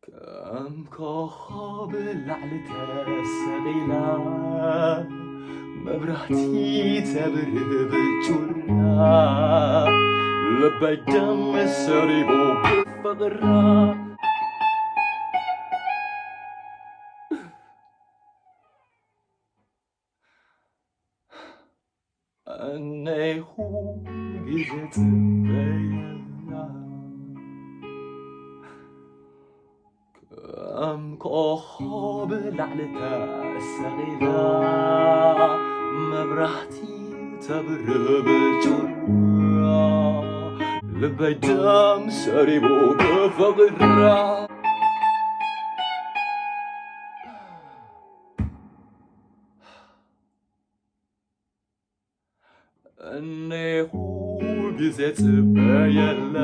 ከም ኮኾብ ላዕሊ ተሰቒላ መብራህቲ ተብርህ ብጩራ ልበይ ደም ሰሪቡ ብፍቕራ እነይ ኩሉ ግዜ ጽበየላ ከም ኮኾብ ላዕሊ ተሰቒላ መብራህቲ ተብርህ ብጩራ ልበይ ደም ሰሪቡ ብፍቕራ እነይ ኩሉ ግዜ ጽበየላ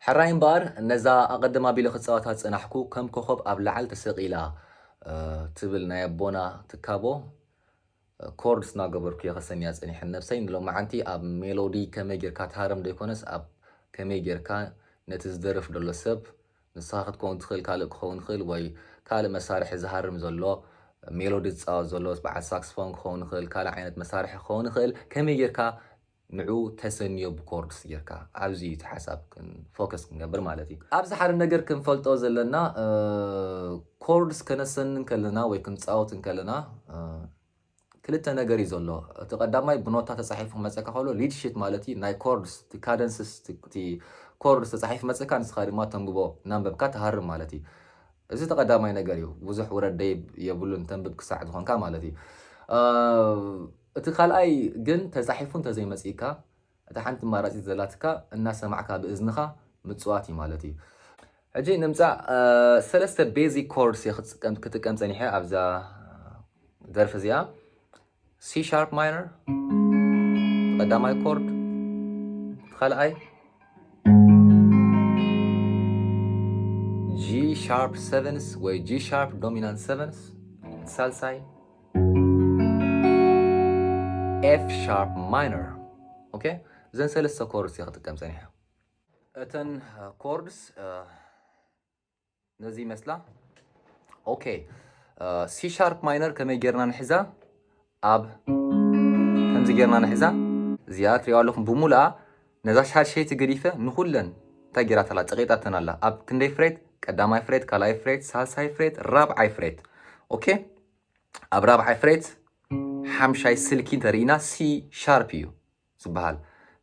ሕራይ እምበኣር ነዛ ኣቐድም ኣቢለ ክጻወታ ዝጸናሕኩ ከም ኮኾብ ኣብ ላዕሊ ተሰቒላ ትብል ናይ ኣቦና ትካቦ ኮርድስ እናገበርኩ እየ ከሰንያ ጸኒሐ ንነብሰይ ንሎማዓንቲ ኣብ ሜሎዲ ከመይ ጌርካ ትሃርም ዘይኮነስ ኣብ ከመይ ጌርካ ነቲ ዝደርፍ ዘሎ ሰብ ንስኻ ክትከውን ትኽእል ካልእ ክኸውን ይኽእል ወይ ካልእ መሳርሒ ዝሃርም ዘሎ ሜሎዲ ዝፃወት ዘሎ በዓል ሳክስፎን ክኸውን ይኽእል ካልእ ዓይነት መሳርሒ ክኸውን ይኽእል ከመይ ጌርካ ንዑ ተሰንዮ ብኮርድስ ጌርካ ኣብዚ እዩ እቲ ሓሳብ ፎከስ ክንገብር ማለት እዩ ኣብዚ ሓደ ነገር ክንፈልጦ ዘለና ኮርድስ ከነሰኒ እንከለና ወይ ክንፃወት እንከለና ክልተ ነገር እዩ ዘሎ እቲ ቀዳማይ ብኖታ ተፃሒፉ ክመፀካ ከሎ ሊድ ሽት ማለት እዩ ናይ ኮርድስ ካደንስስ ኮርድስ ተፃሒፉ መፀካ ንስኻ ድማ ተንብቦ እናንበብካ ትሃርም ማለት እዩ እዚ ተቐዳማይ ነገር እዩ ብዙሕ ውረድ ደይብ የብሉን ተንብብ ክሳዕ ዝኾንካ ማለት እዩ እቲ ካልኣይ ግን ተፃሒፉ እንተዘይመፅእካ እታ ሓንቲ ማራፂት ዘላትካ እናሰማዕካ ብእዝንኻ ምፅዋት እዩ ማለት እዩ ሕጂ ንምፃእ ሰለስተ ቤዚክ ኮርድስ እየ ክጥቀም ፀኒሐ ኣብዛ ደርፊ እዚኣ C sharp minor ቀዳማይ ኮርድ ካልኣይ G sharp sevens ወይ G sharp dominant sevens ሳልሳይ F sharp minor okay እዘን ሰለስተ ኮርድስ እየ ክጥቀም ፀኒሐ እተን ኮርድስ ነዚ ይመስላ okay C sharp minor ከመይ ጌርና ንሕዛ ኣብ ከምዚ ጌርና ንሕዛ እዚኣ ትሪዋ ኣለኹም ብሙሉኣ ነዛ ሻድሸይቲ ገዲፈ ንኩለን እንታይ ጌራተላ ፀቂጣተን ኣላ ኣብ ክንደይ ፍሬት ቀዳማይ ፍሬት ካልኣይ ፍሬት ሳልሳይ ፍሬት ራብዓይ ፍሬት okay ኣብ ራብዓይ ፍሬት ሓምሻይ ስልኪ እንተርኢና C sharp እዩ ዝበሃል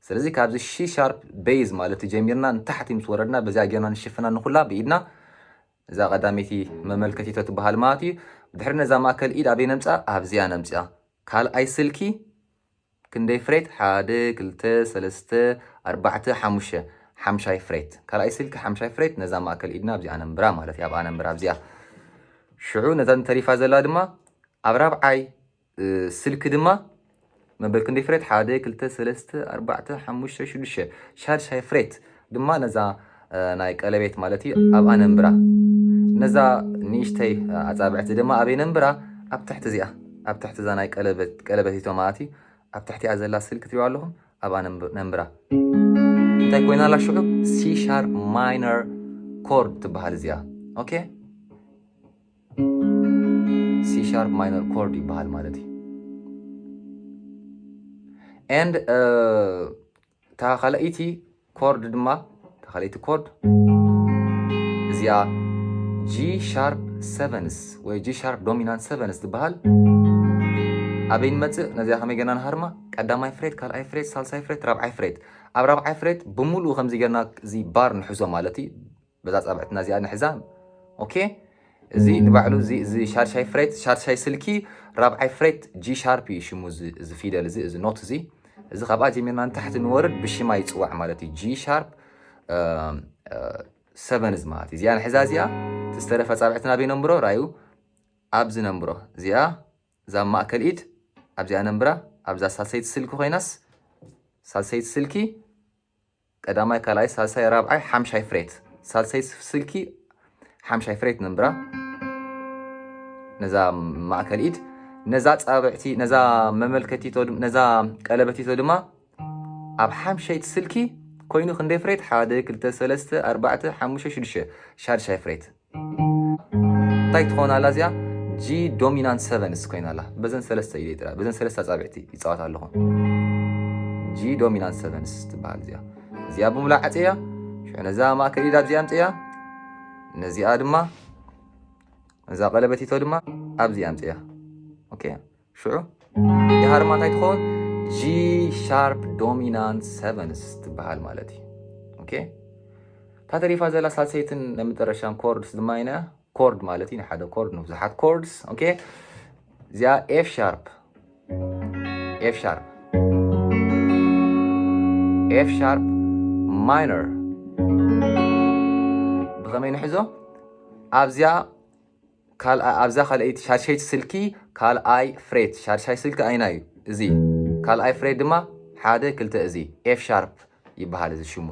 ስለዚ ካብዚ C sharp base ማለት ጀሚርና ንታሕቲ ምስ ወረድና በዚኣ ጌርና ንሽፍና ንኩላ ብኢድና እዛ ቀዳመይቲ መመልከቲቶ ትበሃል ማለት እዩ ድሕሪ ነዛ ማእከል ኢድ ኣበይ ነምፅኣ ኣብዚኣ ነምፅኣ ካልኣይ ስልኪ ክንደይ ፍሬት ሓደ ክልተ ሰለስተ ኣርባዕተ ሓሙሽተ ሓምሻይ ፍሬት ካልኣይ ስልኪ ሓምሻይ ፍሬት ነዛ ማእከል ኢድና ኣብዚኣ ነንብራ ማለት እዩ ኣብኣ ነንብራ ኣብዚኣ ሽዑ ነዛ ተሪፋ ዘላ ድማ ኣብ ራብዓይ ስልኪ ድማ መበል ክንደይ ፍሬት ሓደ ክልተ ሰለስተ ኣርባዕተ ሓሙሽተ ሽዱሽተ ሻድሻይ ፍሬት ድማ ነዛ ናይ ቀለቤት ማለት እዩ ኣብኣ ነንብራ ነዛ ንእሽተይ ኣፃብዕቲ ድማ ኣበይ ነንብራ ኣብ ትሕቲ እዚኣ ኣብ ትሕቲ እዛ ናይ ቀለበት ቀለበት ማለት እዩ ኣብ ትሕቲኣ ዘላ ስልኪ ትሪዋ ኣለኹም ኣብኣ ነንብራ እንታይ ኮይና ኣላ ሽዑ C sharp minor ኮርድ ትበሃል እዚኣ okay C sharp minor ኮርድ ይበሃል ማለት እዩ and እታ ካልኣይቲ ኮርድ ድማ እታ ካልኣይቲ ኮርድ እዚኣ G sharp sevens ወይ G sharp dominant sevens ትበሃል ኣበይ ንመጽእ? ነዚኣ ከመይ ጌርና ንሃርማ? ቀዳማይ ፍሬት፣ ካልኣይ ፍሬት፣ ሳልሳይ ፍሬት፣ ራብዓይ ፍሬት። ኣብ ራብዓይ ፍሬት ብምሉኡ ከምዚ ጌርና እዚ ባር ንሕዞ ማለት እዩ። በዛ ጻብዕትና እዚኣ ንሕዛ። ኦኬ፣ እዚ ንባዕሉ እዚ፣ እዚ ሻድሻይ ፍሬት፣ ሻድሻይ ስልኪ ራብዓይ ፍሬት ጂ ሻርፕ እዩ ሽሙ እዚ፣ እዚ ፊደል እዚ፣ እዚ ኖት እዚ። እዚ ካብኣ ጀሚርና ንታሕቲ ንወርድ ብሽማ ይጽዋዕ ማለት እዩ። ጂ ሻርፕ፣ እ፣ እ፣ ሰቨንዝ ማለት እዩ። እዚኣ ንሕዛ እዚኣ፣ እቲ ዝተረፈ ጻብዕትና ኣበይ ነንብሮ? ራዩ ኣብዚ ነንብሮ። እዚኣ፣ እዛ ማእከል ኢድ ኣብዚኣ ነንብራ፣ ኣብዛ ሳልሰይቲ ስልኪ ኮይናስ፣ ሳልሰይቲ ስልኪ ቀዳማይ፣ ካልኣይ፣ ሳልሳይ፣ ራብዓይ፣ ሓምሻይ ፍሬት። ሳልሰይቲ ስልኪ ሓምሻይ ፍሬት ነንብራ። ነዛ ማእከል ኢድ፣ ነዛ ጻብዕቲ፣ ነዛ መመልከቲቶ፣ ነዛ ቀለበቲቶ ድማ ኣብ ሓምሸይቲ ስልኪ ኮይኑ ክንደይ ፍሬት? ሓደ፣ ክልተ፣ ሰለስተ፣ ኣርባዕተ፣ ሓሙሽተ፣ ሽዱሽተ፣ ሻድሻይ ፍሬት። እንታይ ትኾን ኣላ እዚኣ? ጂ ዶሚናንት ሰቨንስ ኮይና ኣላ። በዘን ሰለስተ ኢደ ጥራይ፣ በዘን ሰለስተ ኣጻብዕቲ ይጻወት ኣለኹ። ጂ ዶሚናንት ሰቨንስ ትበሃል እዚኣ። እዚኣ ብምሉእ ዓጽያ፣ ሽዑ ነዛ ማእከል ኢድ ኣብዚኣ ኣምጽያ፣ ነዚኣ ድማ፣ ነዛ ቀለበቲቶ ድማ ኣብዚኣ ኣምጽያ። ኦኬ፣ ሽዑ ይሃርማ እንታይ ትኸውን? ጂ ሻርፕ ዶሚናንት ሰቨንስ ትበሃል ማለት እዩ። ኦኬ፣ እታ ተሪፋ ዘላ ሳልሰይትን ናይ መጨረሻን ኮርድስ ድማ ኢና፣ ኮርድ ማለት እዩ፣ ንሓደ ኮርድ ንብዙሓት ኮርድስ። ኦኬ፣ እዚኣ ኤፍ ሻርፕ፣ ኤፍ ሻርፕ፣ ኤፍ ሻርፕ ማይነር። ብኸመይ ንሕዞ? ኣብዚኣ ካልኣ-፣ ኣብዛ ካልኣይቲ ሻድሻይቲ ስልኪ ካልኣይ ፍሬት፣ ሻድሻይ ስልኪ ኣይና እዩ እዚ። ካልኣይ ፍሬት ድማ ሓደ፣ ክልተ፣ እዚ ኤፍ ሻርፕ ይበሃል እዚ ሽሙ።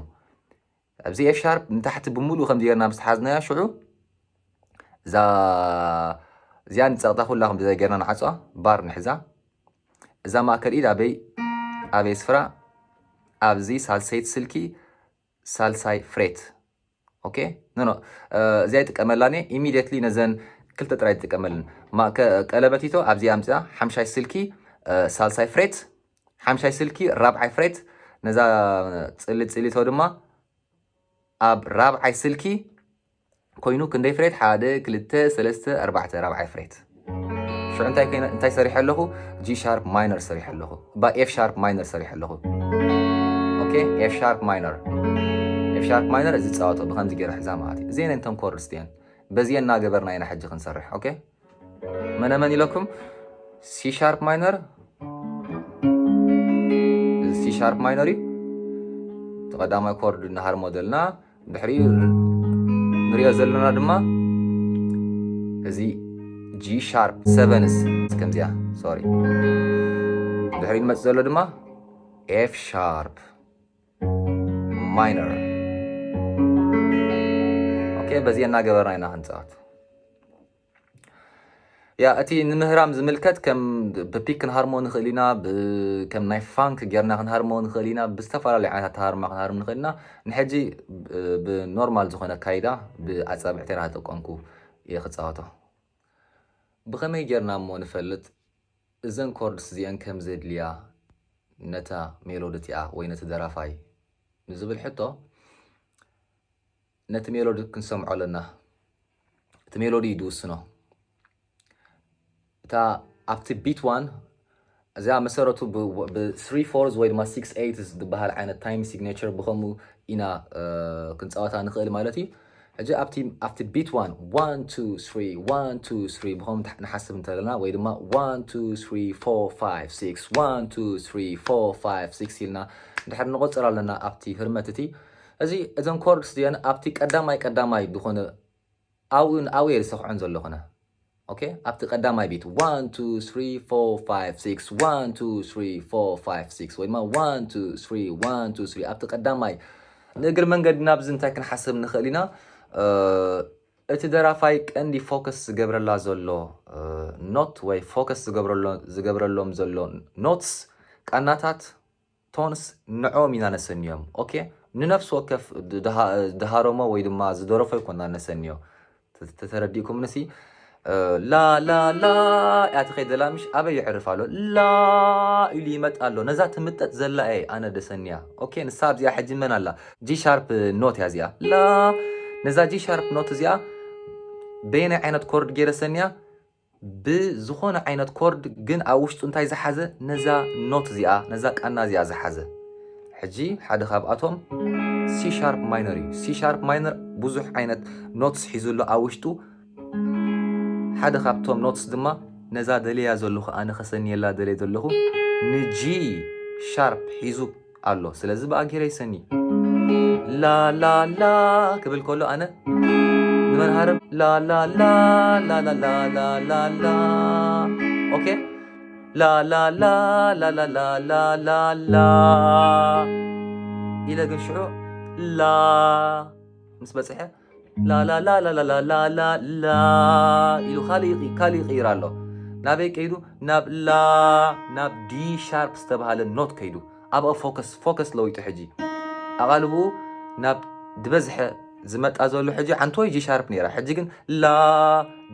ኣብዚ ኤፍ ሻርፕ ንታሕቲ ብምሉእ ከምዚ ጌርና ምስ ተሓዝናያ ሽዑ እዛ፣ እዚኣ ንጸቕጣ ኩላ ከምዚ ጌርና ንዓጽዋ፣ ባር ንሕዛ። እዛ ማእከል ኢድ ኣበይ፣ ኣበይ ስፍራ? ኣብዚ ሳልሰይቲ ስልኪ ሳልሳይ ፍሬት። ኦኬ፣ ኖ፣ ኖ፣ እ፣ እዚኣ ይጥቀመላኒ። ኢሚዲየትሊ ነዘን ክልተ ጥራይ ትጥቀመልን። ማ-፣ ከ-፣ ቀለበቲቶ ኣብዚኣ ኣምጽኣ፣ ሓምሻይ ስልኪ፣ እ፣ ሳልሳይ ፍሬት፣ ሓምሻይ ስልኪ ራብዓይ ፍሬት፣ ነዛ ጽልል ጽሊቶ ድማ ኣብ ራብዓይ ስልኪ ኮይኑ ክንደይ ፍሬት? ሓደ፣ ክልተ፣ ሰለስተ፣ ኣርባዕተ፣ ራብዓይ ፍሬት። ሽዑ እንታይ ኮይነ-፣ እንታይ ሰሪሐ ኣለኹ? ጂ ሻርፕ ማይነር ሰሪሐ ኣለኹ። ባ ኤፍ ሻርፕ ማይነር ሰሪሐ ኣለኹ። ኦኬ፣ ኤፍ ሻርፕ ማይነር። ኤፍ ሻርፕ ማይነር እዚ ጻወቶ ብኸምዚ ገይረ ሕዛ ማለት እዩ። እዚአን እተን ኮርድስ እየን። በዚአን እናገበርና ኢና ሕጂ ክንሰርሕ። ኦኬ፣ መነ መን ኢለኩም? ሲ ሻርፕ ማይነር፣ እዚ ሲ ሻርፕ ማይነር እዩ። እቲ ቀዳማይ ኮርድ እናሃርሞ ዘለና፣ ድሕሪኡ ንሪኦ ዘለና ድማ እዚ ጂ ሻርፕ ሰቨንስ ከምዚኣ፣ ሶሪ። ድሕሪኡ ንመጽእ ዘሎ ድማ ኤፍ ሻርፕ ማይነር። ኦኬ፣ በዚ እናገበርና ኢና ክንጻወት። ያ፣ እቲ ንምህራም ዝምልከት ከም ብፒክ ክንሃርሞ ንኽእል ኢና፣ ብ-፣ ከም ናይ ፋንክ ጌርና ክንሃርሞ ንኽእል ኢና፣ ብዝተፈላለዩ ዓይነታት ኣሃርማ ክንሃርም ንኽእል ኢና። ንሕጂ ብ-፣ ብኖርማል ዝኾነ ኣካይዳ ብኣጻብዕቲ ኢና ተጠቀምኩ እየ ክጻወቶ። ብኸመይ ጌርና እሞ ንፈልጥ እዘን ኮርድስ እዚአን ከም ዘድልያ ነታ ሜሎዲ እቲኣ ወይ ነቲ ደራፋይ ንዝብል ሕቶ፣ ነቲ ሜሎዲ ክንሰምዖ ኣለና። እቲ ሜሎዲ እዩ ዝውስኖ። እታ ኣብቲ ቢት ዋን፣ እዚኣ መሰረቱ ብ-፣ ብ-፣ ስሪ ፎርዝ ወይ ድማ ሲክስ ኤይትስ ዝበሃል ዓይነት ታይም ሲግኔቸር ብኸምኡ ኢና፣ እ፣ ክንጻወታ ንኽእል ማለት እዩ። ሕጂ ኣብቲ፣ ኣብቲ ቢት ዋን፣ ዋን፣ ቱ፣ ስሪ፣ ዋን፣ ቱ፣ ስሪ ብኸምኡ ንሓ-፣ ንሓስብ እንተለና፣ ወይ ድማ ዋን፣ ቱ፣ ስሪ፣ ፎር፣ ፋይቭ፣ ሲክስ፣ ዋን፣ ቱ፣ ስሪ፣ ፎር፣ ፋይቭ፣ ሲክስ ኢልና እንድሕር ንቆጽር ኣለና ኣብቲ ህርመት እቲ። እዚ፣ እዘን ኮርድስ እዚአን ኣብቲ ቀዳማይ ቀዳማይ ዝኾነ ኣብኡ ንኣብኡ እየ ዝሰኽዖን ዘለኹነ። ኦኬ፣ ኣብቲ ቀዳማይ ቢት፣ ዋን፣ ቱ፣ ስሪ፣ ፎር፣ ፋይቭ፣ ሲክስ፣ ዋን፣ ቱ፣ ስሪ፣ ፎር፣ ፋይቭ፣ ሲክስ፣ ወይ ድማ ዋን፣ ቱ፣ ስሪ፣ ዋን፣ ቱ፣ ስሪ፣ ኣብቲ ቀዳማይ። ንእግሪ መንገዲ ናብዚ እንታይ ክንሓስብ ንኽእል ኢና? እ፣ እቲ ደራፋይ ቀንዲ ፎከስ ዝገብረላ ዘሎ፣ እ፣ ኖት ወይ ፎከስ ዝገብረሎ-፣ ዝገብረሎም ዘሎ ኖትስ፣ ቃናታት፣ ቶንስ ንዕኦም ኢና ነሰንዮም። ኦኬ? ንነፍሲ ወከፍ ድ-፣ ድሃ-፣ ድሃረሞ ወይ ድማ ዝደረፎ ኣይኮንና ነሰንዮ። ተ-፣ ተተረዲእኩምንሲ፣ እ፣ ላ፣ ላ፣ ላ እያ ትኸይድ ዘላ፣ ምሽ ኣበይ የዕርፍ ኣሎ? ላ ኢሉ ይመጥ ኣሎ። ነዛ ትምጠጥ ዘላ እየ ኣነ ደሰንያ። ኦኬ? ንሳ ኣብዚኣ ሕጂ መን ኣላ? ጂ ሻርፕ ኖት እያ እዚኣ። ላ፣ ነዛ ጂ ሻርፕ ኖት እዚኣ በየናይ ዓይነት ኮርድ ገይረ ሰንያ? ብዝኾነ ዓይነት ኮርድ ግን ኣብ ውሽጡ እንታይ ዝሓዘ? ነዛ ኖት እዚኣ፣ ነዛ ቃና እዚኣ ዝሓዘ። ሕጂ ሓደ ካብኣቶም ሲ ሻርፕ ማይነር እዩ። ሲ ሻርፕ ማይነር ብዙሕ ዓይነት ኖትስ ሒዙ ኣሎ ኣብ ውሽጡ። ሓደ ካብቶም ኖትስ ድማ ነዛ ደልያ ዘለኹ፣ ኣነ ከሰንየላ ደልየ ዘለኹ፣ ንጂ ሻርፕ ሒዙ ኣሎ። ስለዚ ብኣጌረ ይሰኒ። ላ ላ ላ ክብል ከሎ ኣነ ንመን ሃርም? ላ ላ ላ ላ ላ ላ ላ ላ ላ። ኦኬ። ላ ላ ላ ላ ላ ላ ላ ላ ኢለ ግን ሽዑ ላ ምስ በጽሐ ላ ላ ላ ላ ላ ላ ላ ላ ኢሉ ካልእ ይቂ-፣ ካልእ ይቕይር ኣሎ። ናበይ ከይዱ? ናብ ላ፣ ናብ ዲ ሻርፕ ዝተባሃለ ኖት ከይዱ። ኣብኣ ፎከስ፣ ፎከስ ለዊጡ ሕጂ። ኣቓልብኡ ናብ ዝበዝሐ ዝመጣ ዘሎ ሕጂ ሓንቲ ወይ ጂ ሻርፕ ነይራ። ሕጂ ግን ላ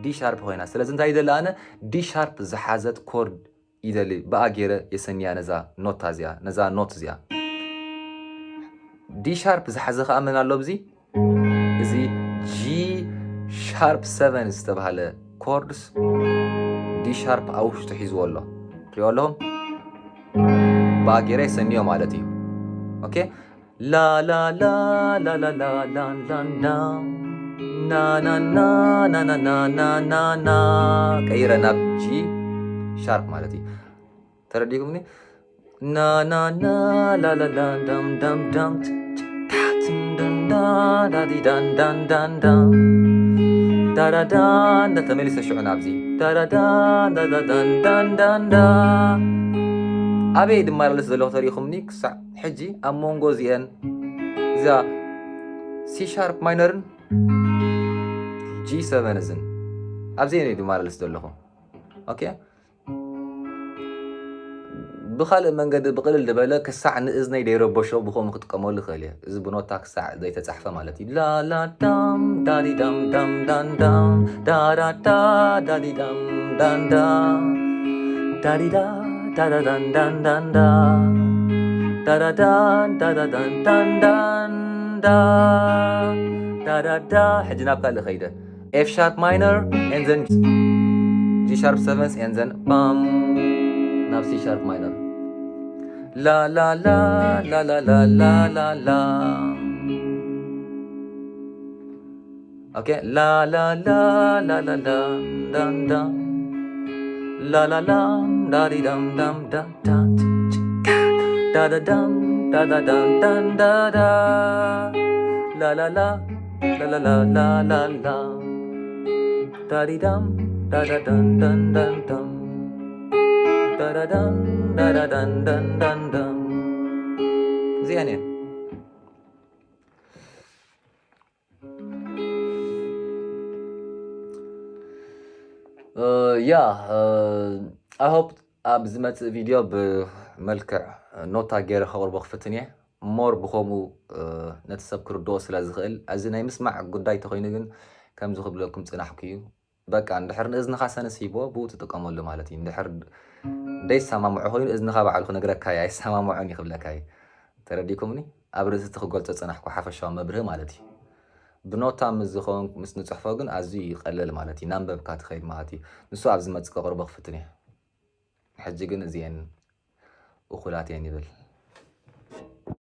ዲ ሻርፕ ኮይና። ስለዚ እንታይ ይደሊ ኣነ? ዲ ሻርፕ ዝሓዘት ኮርድ ይደሊ። ብኣ ገይረ የሰንያ ነዛ ኖታ እዚኣ፣ ነዛ ኖት እዚኣ። ዲ ሻርፕ ዝሓዘ ከኣ መን ኣሎ ኣብዚ? እዚ ጂ ሻርፕ ሰቨን ዝተባሃለ ኮርድስ ዲ ሻርፕ ኣብ ውሽጡ ሒዝዎ ኣሎ። ትሪኦ ኣለኹም? ብኣ ገይረ የሰንዮ ማለት እዩ። ኦኬ። ላ ላ ላ ላ ላ ላ ላ ላ ላ ና ና ና ና ና ና ና ና ና። ቀይረ ናብ ጂ ሻርፕ ማለት እዩ። ተረዲእኩምኒ? ና ና ና ላ ላ ላ ዳም ዳም ዳም ት ት ታ ትም ዳም ዳ ዳ ዲ ዳን ዳን ዳን ዳ ዳ ዳ ዳ እንዳ ተመሊሰ ሽዑ ናብዚ ዳ ዳ ዳ ዳ ዳ ዳን ዳን ዳን ዳ። ኣበይ ድመላለስ ዘለኹ ተሪእኹምኒ? ክሳዕ ሕጂ ኣብ መንጎ እዚአን፣ እዛ ሲ ሻርፕ ማይነርን ጂ ሰቨን እዝን፣ ኣብዚአን እየ ድመላለስ ዘለኹ። ኦኬ። ብኻልእ መንገዲ ብቕልል ዝበለ ክሳዕ ንእዝነይ ደይረበሾ ብኸምኡ ክጥቀመሉ ይኽእል እየ። እዚ ብኖታ ክሳዕ ዘይተጻሕፈ ማለት እዩ። ላ ላ ዳም ዳዲ ዳም ዳም ዳን ዳም ዳራዳ ዳዲ ዳም ዳን ዳም ዳዲዳ ዳዳዳን ዳን ዳን ዳ ዳዳዳን ዳዳዳን ዳን ዳን ዳ ዳዳዳ። ሕጂ ናብ ካልእ ኸይደ። ኤፍ ሻርፕ ማይነር and then ጂ ሻርፕ ሰቨንስ and then ባም ናብ ሲ ሻርፕ ማይነር። ላ ላ ላ ላ ላ ላ ላ ላ ላ። ኦኬ። ላ ላ ላ ላ ላ ላ ዳን ዳን ላ ላ ላ ዳዲ ዳም ዳም ዳ ዳ ች ች ካ ዳ ዳ ዳም ዳ ዳ ዳን ዳን ዳ ዳ ላ ላ ላ ላ ላ ላ ላ ላ ዳዲዳም ዳዳዳን ዳን ዳን ዳም ዳዳዳን ዳዳዳን ዳን ዳን ዳም። እዚኣን እየን። እ፣ ያ፣ እ፣ I hope ኣብ ዝመጽእ ቪድዮ ብመልክዕ ኖታ ገይረ ከቕርቦ ክፍትን እየ። ሞር ብኸምኡ፣ እ፣ ነቲ ሰብ ክርድኦ ስለ ዝኽእል፣ እዚ ናይ ምስማዕ ጉዳይ ተኾይኑ ግን ከምዚ ክብለኩም ጽናሕኩ እዩ። በቃ፣ እንድሕር ንእዝንኻ ሰንስ ሂብዎ፣ ብኡ ትጥቀመሉ ማለት እዩ። እንድሕር ዘይሰማምዖ ኮይኑ፣ እዝንኻ ባዕሉ ክነግረካ እዩ፣ ኣይሰማምዖን እዩ ክብለካ እዩ። ተረዲእኩምኒ? ኣብ ርእሲ እቲ ክገልጾ ዝጸናሕኩ ሓፈሻዊ መብርሂ ማለት እዩ። ብኖታ ምስ ዝኸውን፣ ምስ ንጽሕፎ ግን ኣዝዩ ይቐልል ማለት እዩ። እናንበብካ ትኸይድ ማለት እዩ። ንሱ ኣብ ዝመጽእ ከቕርቦ ክፍትን እየ። ሕጂ ግን እዚኤን እኹላት እየን ይብል።